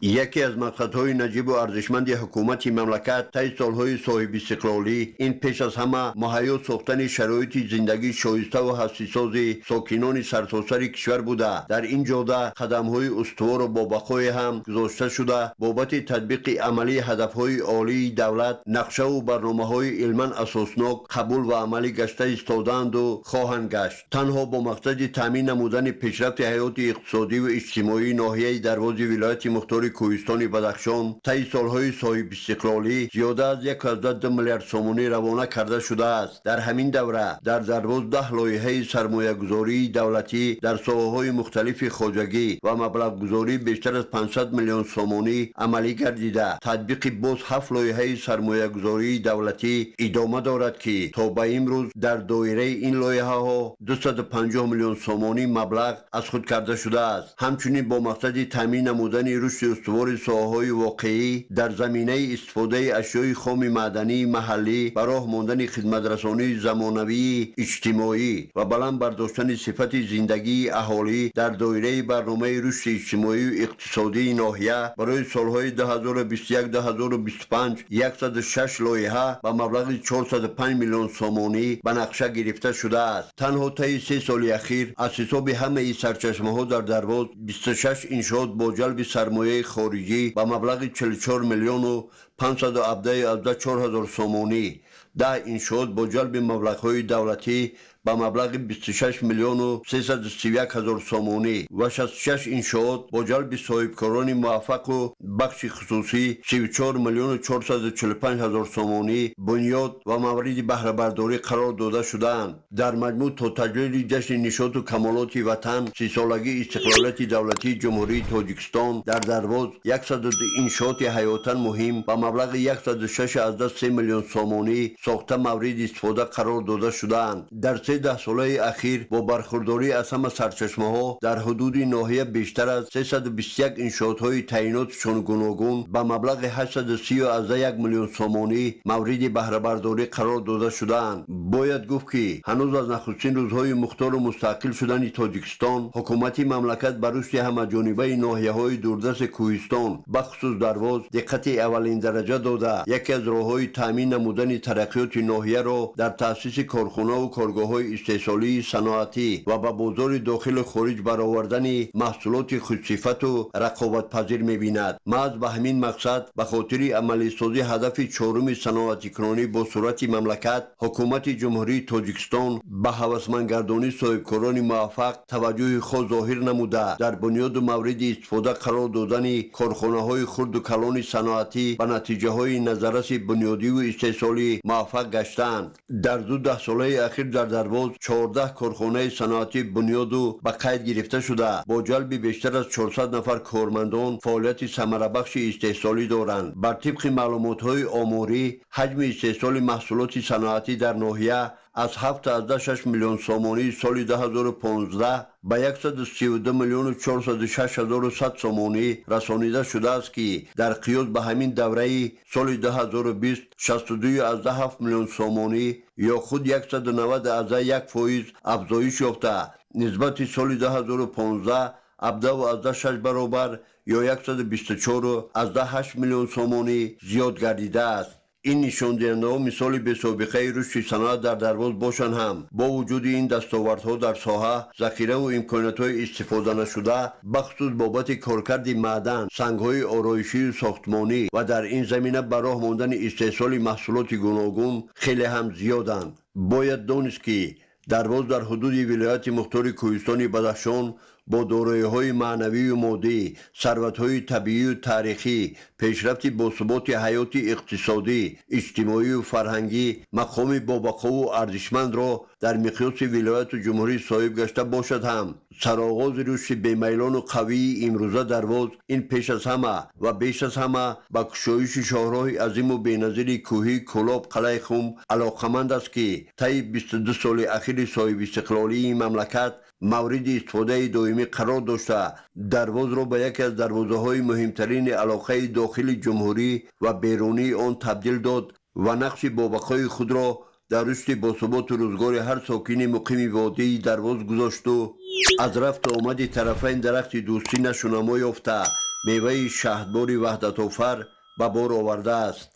Яке аз мақсадҳои наҷибу арзишманди ҳукумати мамлакат таи солҳои соҳибистиқлолӣ ин пеш аз ҳама муҳайё сохтани шароити зиндагии шоиставу ҳастисози сокинони сартосари кишвар буда, дар ин ҷода қадамҳои устувору бобақое ҳам гузошта шуда, бобати татбиқи амалии ҳадафҳои олии давлат нақшаву барномаҳои илман асоснок қабул ва амалӣ гашта истодаанду хоҳанд гашт. Танҳо бо мақсади таъмин намудани пешрафти ҳаёти иқтисодиву иҷтимоии ноҳияи Дарвози вилояти мухтори Кӯҳистони Бадахшон таи солҳои соҳибистиқлолӣ зиёда аз 1,2 миллиард сомонӣ равона карда шудааст. Дар ҳамин давра дар Дарвоз 10 лоиҳаи сармоягузории давлатӣ дар соҳаҳои мухталифи хоҷагӣ ва маблағгузорӣ бештар аз 500 миллион сомонӣ амалӣ гардида, татбиқи боз 7 лоиҳаи сармоягузории давлатӣ идома дорад, ки то ба имрӯз дар доираи ин лоиҳаҳо 250 миллион сомонӣ маблағ аз худ карда шудааст. Ҳамчунин бо мақсади таъмин намудани рушди устувори соҳаҳои воқеӣ дар заминаи истифодаи ашёи хоми маъдании маҳаллӣ, ба роҳ мондани хидматрасонии замонавии иҷтимоӣ ва баланд бардоштани сифати зиндагии аҳолӣ дар доираи барномаи рушди иҷтимоию иқтисодии ноҳия барои солҳои 2021-2025 106 лоиҳа ба маблағи 405 миллион сомонӣ ба нақша гирифта шудааст. Танҳо таи 3 соли ахир аз ҳисоби ҳамаи сарчашмаҳо дар Дарвоз 26 иншоот бо ҷалби сармояи хориҷӣ ба маблағи 44 миллиону 574 ҳазор сомонӣ, 10 иншоот бо ҷалби маблағҳои давлатӣ ба маблағи 26 миллиону 331 ҳазор сомонӣ ва 66 иншоот бо ҷалби соҳибкорони муваффақу бахши хусусӣ 34 миллиону 445 ҳазор сомонӣ бунёд ва мавриди баҳрабардорӣ қарор дода шудаанд. Дар маҷмӯъ то таҷлили ҷашни нишоту камолоти ватан, 30-солагии истиқлолияти давлатии Ҷумҳурии Тоҷикистон дар Дарвоз 102 иншооти ҳаётан муҳим ба маблағи 106,3 миллион сомонӣ сохта мавриди истифода қарор дода шудаанд. Дар 13 солаи ахир бо бархурдорӣ аз ҳама сарчашмаҳо дар ҳудуди ноҳия бештар аз 321 иншоотҳои таъинотшон гуногун ба маблағи 830,1 миллион сомонӣ мавриди баҳрабардорӣ қарор дода шудаанд. Бояд гуфт, ки ҳанӯз аз нахустин рӯзҳои мухтору мустақил шудани Тоҷикистон ҳукумати мамлакат ба рушди ҳамаҷонибаи ноҳияҳои дурдасти кӯҳистон, бахусус Дарвоз, диққати аввалиндараҷа дода, яке аз роҳҳои таъмин намудани тараққиёти ноҳияро дар таъсиси корхонаву коргоҳҳои истеҳсолии саноатӣ ва ба бозори дохилу хориҷ баровардани маҳсулоти хушсифату рақобатпазир мебинад. Маҳз ба ҳамин мақсад, ба хотири амалисозии ҳадафи чоруми саноатикунонӣ бо суръати мамлакат, ҳукумати Ҷумҳурии Тоҷикистон ба ҳавасмандгардонии соҳибкорони муваффақ таваҷҷӯҳи хос зоҳир намуда, дар бунёду мавриди истифода қарор додани корхонаҳои хурду калони саноатӣ ба натиҷаҳои назарраси бунёдиву истеҳсолӣ муваффақ гаштаанд. Дар 2 даҳсолаи ахир дар Дарвоз 14 корхонаи саноатӣ бунёду ба қайд гирифта шуда, бо ҷалби бештар аз 400 нафар кормандон фаъолияти самарабахши истеҳсолӣ доранд. Бар тибқи маълумотҳои оморӣ, ҳаҷми истеҳсоли маҳсулоти саноатӣ дар ноҳия аз 7,6 миллион сомонии соли 2015 ба 132 миллиону 406 ҳазору 100 сомонӣ расонида шудааст, ки дар қиёс ба ҳамин давраи соли 2020 62,7 миллион сомонӣ ё худ 190,1% афзоиш ёфта, нисбати соли 2015 17,6 баробар ё 124,8 миллион сомонӣ зиёд гардидааст. Ин нишондиҳандаҳо мисоли бесобиқаи рушди саноат дар Дарвоз бошанд ҳам, бо вуҷуди ин дастовардҳо дар соҳа захираву имкониятҳои истифоданашуда, бахусус бобати коркарди маъдан, сангҳои ороишию сохтмонӣ ва дар ин замина ба роҳ мондани истеҳсоли маҳсулоти гуногун хеле ҳам зиёданд. Бояд донист, ки Дарвоз дар ҳудуди вилояти мухтори Кӯҳистони Бадахшон бо дороиҳои маънавию моддӣ, сарватҳои табиию таърихӣ, пешрафти босуботи ҳаёти иқтисодӣ, иҷтимоию фарҳангӣ мақоми бобақову арзишмандро дар миқёси вилояту ҷумҳурӣ соҳиб гашта бошад ҳам, сароғози рушди бемайлону қавии имрӯза Дарвоз ин пеш аз ҳама ва беш аз ҳама ба кушоиши шоҳроҳи азиму беназири кӯҳии Кӯлоб қалъаи Хум алоқаманд аст, ки таи 22 соли ахири соҳибистиқлолии мамлакат мавриди истифодаи доимӣ қарор дошта, Дарвозро ба яке аз дарвозаҳои муҳимтарини алоқаи дохили ҷумҳурӣ ва берунии он табдил дод ва нақши бобақои худро дар рушди босуботу рӯзгори ҳар сокини муқими водии Дарвоз гузошту аз рафту омади тарафайн дарахти дӯстӣ нашунамо ёфта, Меваи шаҳдбори ваҳдатофар ба бор овардааст.